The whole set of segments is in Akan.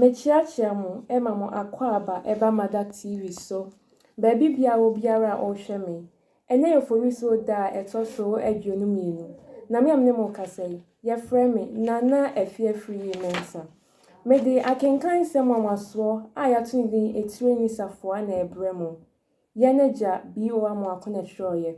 Mekyeakyea mo ma mo akwaaba ba Mada TV so, baabi biara wɔ biara a ɔrehwɛ me. Ɛnnɛ yɛ Oforisuo da a ɛtɔ so 22, na me a me ne mo rekasa yi, yɛfrɛ me Nana Afiafiri Mensah. Mede akenkan nsɛm nwanwasoɔ a yɛato ne din Etire Nni Safoa na ɛrebrɛ mo. Yɛn agya B.O. Amoako na ɛtwerɛeɛ.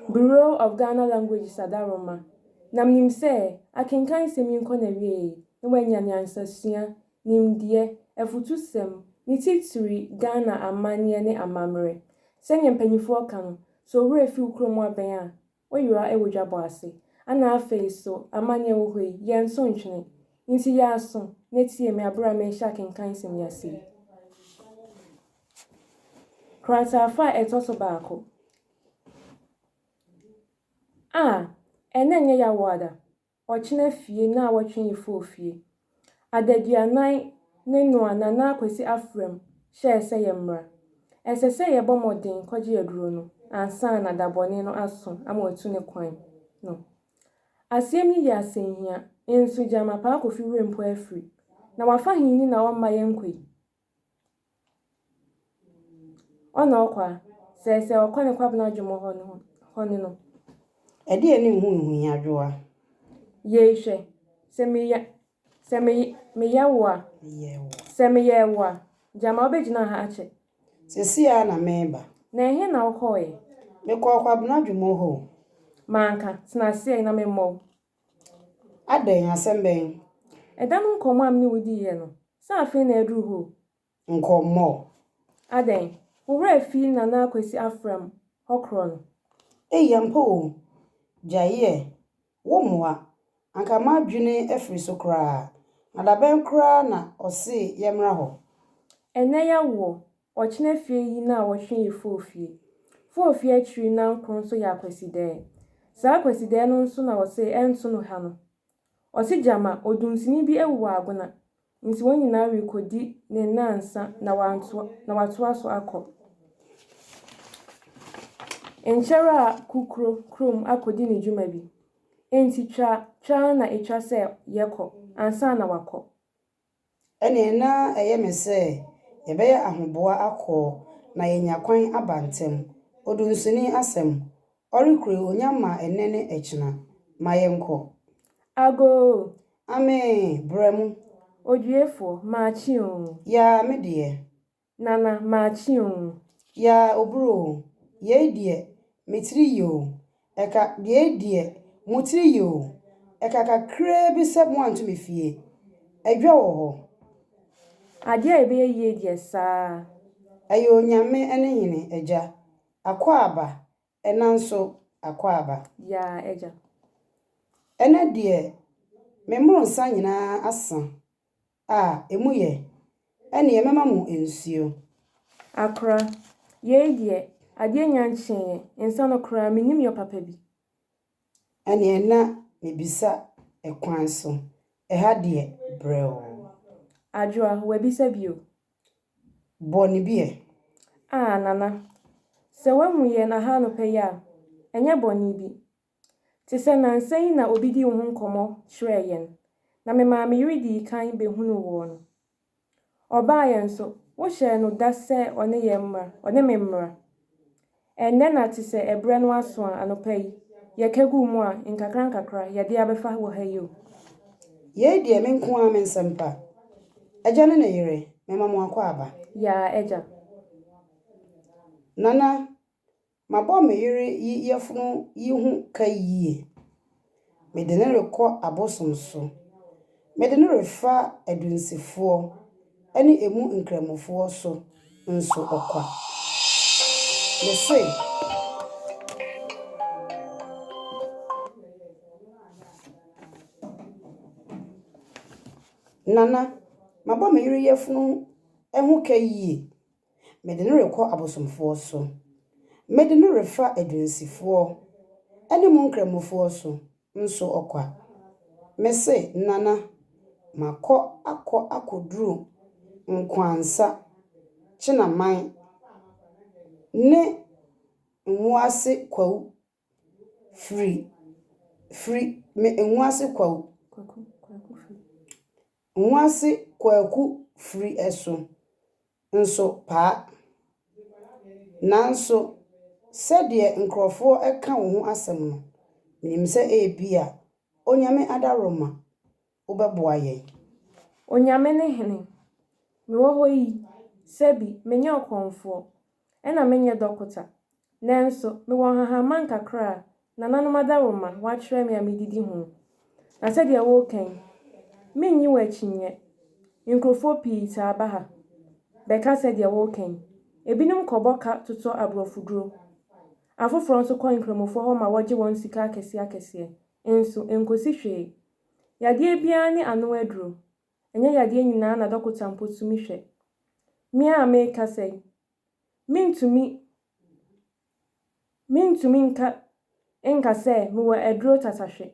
Bureau of Ghana Languages Adaworoma, na menim sɛ akenkan nsɛm yi nkɔ n'awieɛ na woanya nyansasua, nimdeɛ, afutusɛm, ne titiri Ghana amanneɛ ne amammerɛ. Sɛdeɛ mpanimfoɔ ka no, sɛ wo werɛ fi wo kurom abɛn a, woyera wɔ dwabɔ ase. Ana afei so, amanneɛ wɔ hɔ yi, yɛnto ntwene. Nti yɛ aso na tie me aberɛ a merehyɛ akenkan nsɛm yi ase yi. Krataafa a ɛtɔ so baako. A, ɛnnɛ nyɛ Yawoada, ɔkyena fie naawɔtwe yi fɔɔ fie. Adaduanan ne no a Nana Akwasi Afram hyɛɛ sɛ yɛmmra. Ɛsɛ sɛ yɛbɔ mmɔden kɔgye aduro no ansa na da bɔne no aso ama watu ne kwan no. Asɛm yi yɛ asɛnhia, nso gyama Paa Kofi werɛ mpo afiri. Na wafa he ni na ɔmma yɛnkɔ yi? Ɔna ɔkɔ a, sɛ sɛ ɔkɔ ne Kwabena Dwomɔ hɔ no hɔ ne no. Ɛdeɛn ne nhunuhui adwoa? Yei hwɛ, sɛ meyɛ sɛ me meyɛ wo a, Meyɛɛ wo a. sɛ meyɛɛ wo a, gyama wobɛgyina ha akyɛ. Seesei ara na mereba. Na ɛhe na wokɔeɛ? Mekɔɔ Kwabena Dwomɔ hɔ o. Manka, tena ase ɛ na memmɔ wo. Adɛn, asɛm bɛn? Ɛda no nkɔmmɔ a me ne wo diiɛ no, sɛ afei na aduru hɔ o. Nkɔmmɔ? Adɛn, wo werɛ afi Nana Akwasi Afram hɔ korɔ no? Ei, ampa o! Gyae ɛ, wo mmoa, anka m'adwene afiri so koraa. Na da bɛn koraa na ɔse yɛmmra hɔ? Ɛnnɛ yɛawoɔ, Ɔkyena fie yi naawɔtwe yɛ foofie. Foofie akyiri nankron nso yɛ Akwasidɛɛ. Saa Akwasidɛɛ no nso na ɔse ɛnto no ha no. Ɔse gyama odunsini bi awu wɔ Agona nti wɔn nyinaa rekɔdi ne nnansa na wantoa na watoa so akɔ Nkyɛrɛ a Kukuro kurom akɔdi ne dwuma bi. Enti twa twa ara na ɛtwa sɛ yɛkɔ ansa na wakɔ. Ɛnneɛ na ɛyɛ me sɛ yɛbɛyɛ ahoboa akɔ na yɛanya kwan aba ntɛm. Odunsini asɛm, ɔrekure onya ma ɛnnɛ ne ɛkyena. Ma yɛnkɔ. Agoo! Amee! Brɛ mu. Oduefoɔ, maakye oo. Yaa, me deɛ. Nana, makye oo. Yaa oburu oo, yei deɛ, me tiri yi oo, ɛka, yei deɛ, mo tiri yi oo, ɛka kakraa bi sɛ moanto me fie. Adwa wɔ hɔ. Adeɛ a ɛbɛyɛ yie deɛ saa. Ɛyɛ Onyame ne hene, Agya. Akwaaba, ɛna nso, akwaaba. Yaa Agya. Ɛnɛ deɛ, me mmoro nsa nyinaa asa. A, emu yɛ. Ɛnneɛ mɛma mo nsuo. Akora, yei deɛ, adeɛ nnya nkyeeɛ, nsa no koraa, mennim yɔ papa bi. Ɛnneɛ na mebisa kwan so, ɛha deɛ brɛoo. Adwoa, woabisa bio? Bɔ ne bi ɛ. Ah, Nana, sɛ woahu yɛn aha anɔpa yi a, ɛnyɛ bɔne bi. Te sɛ nnansa yi na obi dii wo ho nkɔmmɔ kyerɛɛ yɛn, na memaa me yere dii kan bɛhunuu woɔ no. Ɔbaeɛ nso, wohyɛɛ no da sɛ ɔne yɛn mmra, ɔne me mmra. Ɛnnɛ na te sɛ ɛberɛ no aso a anɔpa yi, yɛka guu mu a, nkakrankakra, yɛde abɛfa wɔ ha yi o. Yei deɛ me nko ara me nsɛm pa. Agya ne ne yere, mema mo akwaaba. Yaa agya. Nana, Mabɔ me yere yi yafunu yi ho ka yie. Mede no rekɔ abosom so. Mede no refa adunsifoɔ ne emu nkramofoɔ so nso ɔkwa. Mese. Nana, mabɔ me yere yafunu ho ka yie. Mede no rekɔ abosomfoɔ so. Mede no refa adunsifoɔ ne mo nkramofoɔ so nso ɔkwa. Mese, Nana, makɔ akɔ akɔduru Nkoansa, Kyenaman ne Nwoase Kwawu firi, firi, me Nwoase Kwawu. Nwoase Kwaku firi so nso paa. Nanso sɛdeɛ nkurɔfoɔ ka wo ho asɛm no, menim sɛ ebia Onyame adaworoma, wobɛboa yɛn. Onyame ne hene. Mewɔ hɔ yi, sɛbi menyɛ ɔkɔmfoɔ, ɛna menyɛ dɔkota. Nanso, mewɔ nhahamma nkakra a nananom adaworoma wɔakyerɛ me a medidi ho. Na sɛdeɛ woreka yi, mennye wo akyinnyeɛ. Nkurɔfoɔ pii taa ba ha bɛka sɛdeɛ woreka yi. Ebinom kɔbɔ ka totɔ aborɔfoduro. Afoforɔ nso kɔ Nkramofoɔ hɔ ma wɔgye wɔn sika akɛseɛ akɛseɛ. Nso, ɛnkɔsi hwee. Yadeɛ biara ne ano aduro. Ɛnyɛ yadeɛ nyinaa na dɔkota mpo tumi hwɛ. Me a merekasa yi, mentumi mentumi nka nka sɛ mewɔ aduro tatahwe.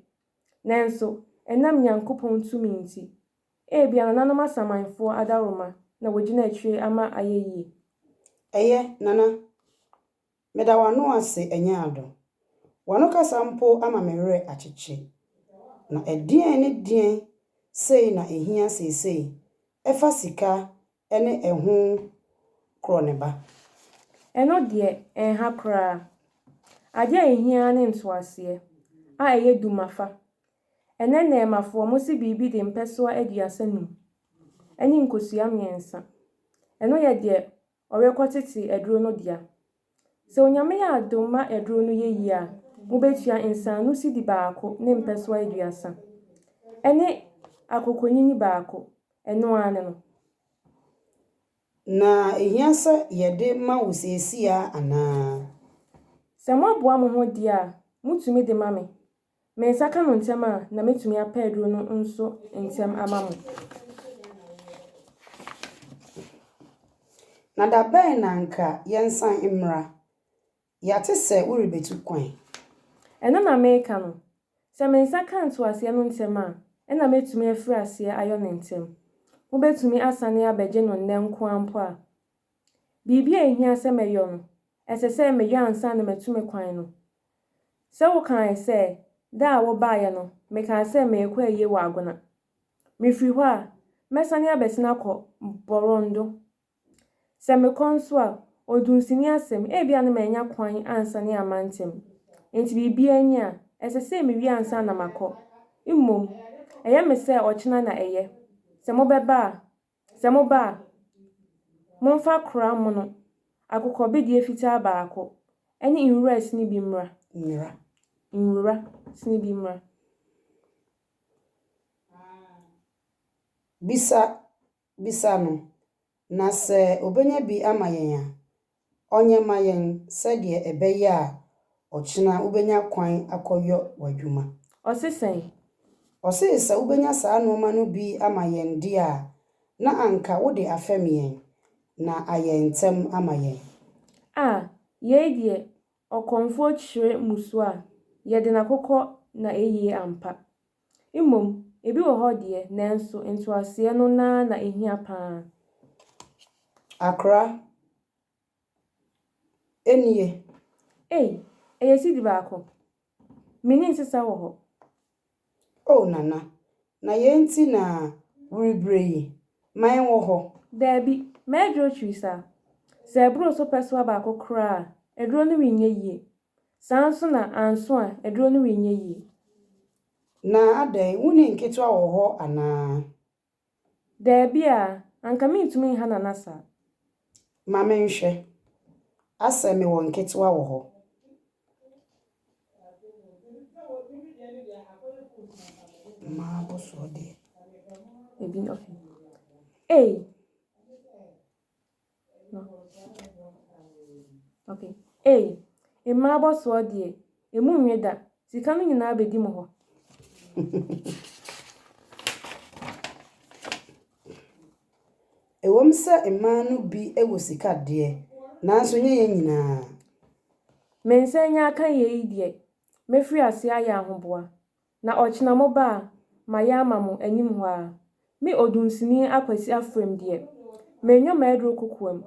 Nanso, ɛnam Nyankopɔn tumi nti, ebia nananom asamanfoɔ adaworoma na wɔgyina akyire ama ayɛ yie. Ɛyɛ, Nana. Meda w'ano ase ɛnyɛ ado. W'ano kasa mpo ama me werɛ akyekye. Na ɛdeɛn ne deɛn sei na ɛhia seesei ɛfa sika ne ɛho korɔ ne ba? Ɛno deɛ, ɛnha koraa. Adeɛ a ɛhia ara ne ntoaseɛ, a ɛyɛ dumafa. Ɛnnɛ nnɛɛmafoɔ, mose biribi de mpɛsoa 35 ne nkosua mmiɛnsa. Ɛno yɛ deɛ ɔrekɔtete aduro no dea. Sɛ Onyame yɛ adom ma aduro no yɛ yie a, mobɛtua nsaano sidi baako ne mpɛsoa 30 ne akokɔnini baako. Ɛno ara ne no. Na ɛhia sɛ yɛde ma wo seesei ara anaa? Sɛ moaboa mo ho deɛ a, motumi de ma me. Me nsa ka no ntɛm a, na mɛtumi apɛ aduro no nso ntɛm ama mo. Na da bɛn na anka yɛnsan mmra? Yɛate sɛ worebetu kwan. Ɛno na mereka no. Sɛ me nsa ka ntoaseɛ no ntɛm a, ɛnna mɛtumi afiri aseɛ ayɔ no ntɛm. Mobɛtumi asane abɛgye no nnɛ nko ara mpo a. Biribi a ɛhia sɛ mɛyɔ no, ɛsɛ sɛ meyɔ ansa na matu me kwan no. Sɛ wokae sɛ, da a wobaeɛ no, mekaa sɛ merekɔ ayie wɔ Agona. Mefiri hɔ a, mɛsane abɛsene akɔ Bɔrɔndo. Sɛ mekɔ nso a, odunsini asɛm, ebia na mannya kwan ansane amma ntɛm. Enti biribiara ni a, ɛsɛ sɛ miwie ansa na makɔ. Mmom, ɛyɛ me sɛ ɔkyena na ɛyɛ. Sɛ mobɛba a, sɛ moba a, momfa kora mono, akokɔbedeɛ fitaa baako, ne nwura sini bi mmra. Nwera. Nwura sini bi mmra. Bisa Bisa no, na sɛ ɔbɛnya bi ama yɛn a, ɔnyɛ mma yɛn sɛdeɛ ɛbɛyɛ a ɔkyena wobɛnya kwan akɔyɔ w'adwuma. Ɔse sɛn? Ɔse sɛ wobɛnya saa nnoɔma no bi ama yɛn deɛ a, na anka wode afɛm yɛn, na ayɛ ntɛm ama yɛn. A, yei deɛ, ɔkɔmfoɔ kyerɛ mmusuo a, yɛde no akokɔ na ɛyie ampa. Mmom, ebi wɔ hɔ deɛ, nanso ntoaseɛ no no ara na ɛhia pa ara. Akora, nie. Ei, ɛyɛ sidi baako? Menni nsesa wɔ hɔ. O Nana, na yei nti na worebrɛ yi? Ma ɛnwɔ hɔ. Daabi, m'aduro kyiri saa. Sɛ ɛboro so pɛsoa baako koraa a, aduro no renyɛ yie. Saa ara nso na anso a, aduro no renyɛ yie. Na adɛn, wonni nketewa wɔ hɔ anaa? Daabi a, anka mentumi nha Nana saa. Ma menhwɛ. Asɛ mewɔ nketewa wɔ hɔ. Mmaa abɔsoɔ deɛ. Ebi, okay. Ei! Okay. Ei, mmaa abɔsoɔ deɛ, emu nwe da. Sika no nyinaa bɛdi mo hɔ. Ɛwom sɛ mmaa no bi wɔ sika deɛ, nanso nyɛ yɛn nyinaa. Me nsa anya aka yei deɛ, mɛfiri aseɛ ayɛ ahoboa. Na ɔkyena moba a, mayɛ ama mo anim hɔ ara. Me Odunsini Akwasi Afrem deɛ, menyɔ m'aduro kokoam.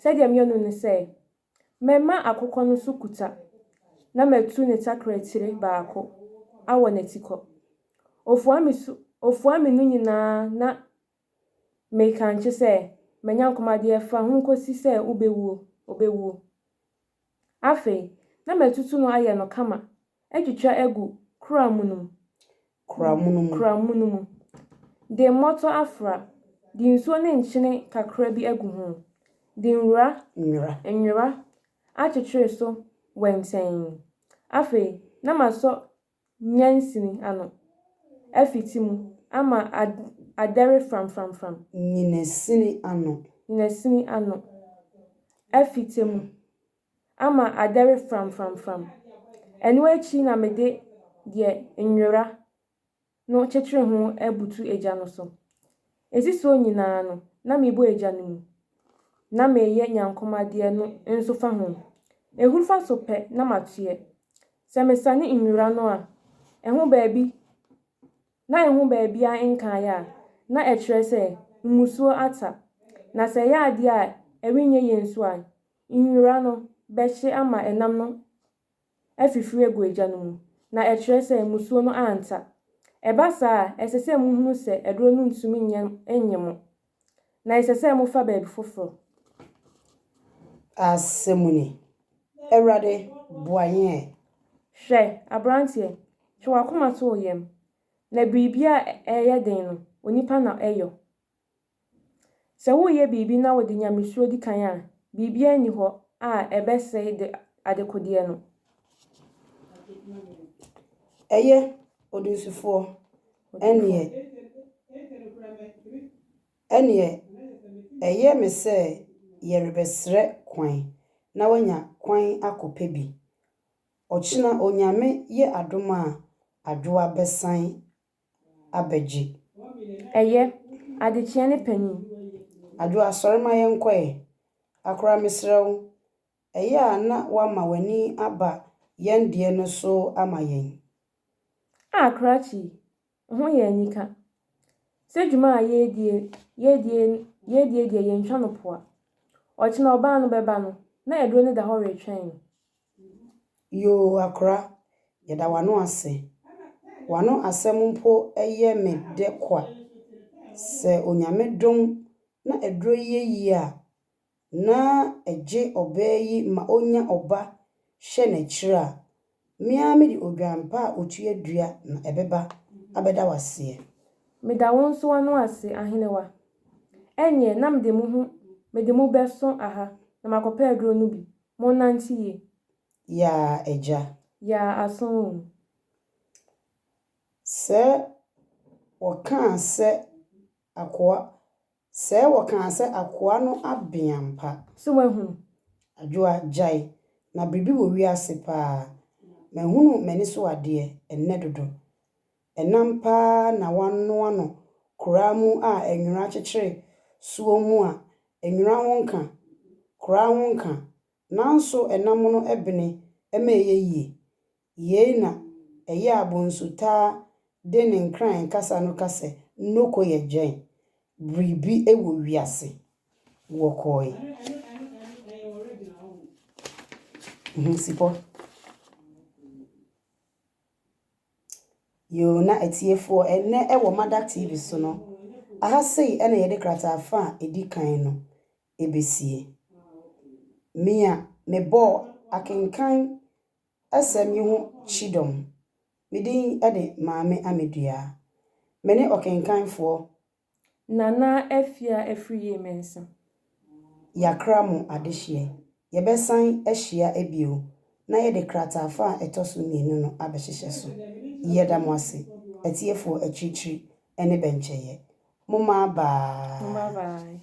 Sɛdeɛ meyɔ no ne sɛ, mɛma akokɔ no so kuta na matu ne takra tire baako awɔ n'atikɔ. Ofua me su, ofua me no nyinaa na. Mekankye sɛ, manya nkomadeɛ fa ho kɔsi sɛ wobɛwuo, ɔbɛwuo. Afei, na matutu no ayɛ no kama, atwitwa agu kora mono mu. Kora mono mu. Kora mono mu. De mmɔtɔ afra, de nsuo ne nkyene kakra bi agu ho, de nwura, Nwera. nwera akyekyere so wɛntɛnn. Afei, na masɔ nyansini ano afiti mu ama adɛre framframfram. Nyinasini ano. Nyinasini ano afite mu ama adɛre framframfram. Ɛno akyi na mede deɛ nwera no kyekyere ho abutu egya no so. Esi soɔ nyinaa no, na mebɔ egya no mu, na meyɛ nyankomadeɛ no nso fa ho. Ehuru fa so pɛ na matoɛ. Sɛ mesane nwera no a, ɛho baabi na ɛho baabiara nkaeɛ a, na ɛkyerɛ sɛ mmusuo ata. Na sɛ ɛyɛ adeɛ a ɛrenyɛ yie nso a, nwera no bɛhye ama ɛnam no afifiri agu egya no mu, na ɛkyerɛ sɛ mmusuo no anta. Ɛba saa a, ɛsɛ sɛ muhunu sɛ aduro no ntumi nyɛ nye mo, na ɛsɛ sɛ mofa baabi foforɔ. Asɛm ni. Awurade, boa yɛn ɛ. Hwɛ, aberanteɛ, twe w'akoma to wo yam, na biribi a ɛyɛ den no, onipa na ɛyɔ. Sɛ woreyɛ biribi na wode nyamesuro di kan a, biribiara nni hɔ a ɛbɛsɛe de adekodeɛ no. Ɛyɛ, odunsifoɔ, ɛneɛ ɛneɛ ɛyɛ me sɛ yɛrebɛsrɛ kwan na woanya kwan akɔpɛ bi. Ɔkyena Onyame yɛ adom a, Adwoa bɛsan abɛgye. Ɛyɛ, adekyeɛ ne panin. Adwoa, sɔre ma yɛnkɔ ɛ. Akora mesrɛ wo, ɛyɛ a na woama w'ani aba yɛn deɛ no so ama yɛn. A krakye, wo ho yɛ anika. Sɛ dwuma a yɛredie yɛredie yɛredie deɛ yɛntwa no poa. Ɔkyena ɔbaa no bɛba no, na aduro no da hɔ retwɛn no. Yoo, akora, yɛda w'ano ase. W'ano asɛm mpo yɛ me dɛ kwa. Sɛ Onyame dom na aduro yi yɛ yie a, na ɛgye ɔbaa yi ma onya ɔba hyɛ n'akyiri a, me ara mede odwan pa a otua dua na ɛbɛba abɛda wo aseɛ. Meda wo nso ano ase, ahenewa. Ɛnneɛ na mede mo ho mede mo bɛso aha na makɔpɛ aduro no bi. Monnante yie. Yaa agya. Yaa aso o. Sɛ wɔkaa sɛ akoa sɛ wɔkaa sɛ akoa no aben ampa. So woahunu? Adwoa, gyae. Na biribi wɔ wiase paa. Mahunu m'ani so adeɛ ɛnnɛ dodo. Ɛnam paa na wɔanoa no koraa mu a nwera kyekyere soɔ mu a nwera ho nka, koraa ho nka. Nanso ɛnam no bene ma ɛyɛ yie. Yei na ɛyɛ a Bonsu taa de ne nkran kasa no ka sɛ nnoko yɛ gyɛn. Biribi wɔ wiase. Wɔkɔe. Sipɔ. Yoo na atiefoɔ ɛnnɛ ɛwɔ Mada TV so no, aha sei ɛna yɛde krataafa a ɛdi kan no ɛbɛsie. Me a mebɔɔ akenkan asɛm yi ho kyidɔm. Me din de Maame Amedua. Me ne ɔkenkanfoɔ Nana Afia Afriyie Mensah. Yɛakra mo adehyeɛ. Yɛbɛsan ahyia bio na yɛde krataafa a ɛtɔ so mmienu no abɛhyehyɛ so. Yɛda mo ase. Atiefoɔ akyirikyiri ne bɛnkyɛeɛ. Momma bye. Bye bye.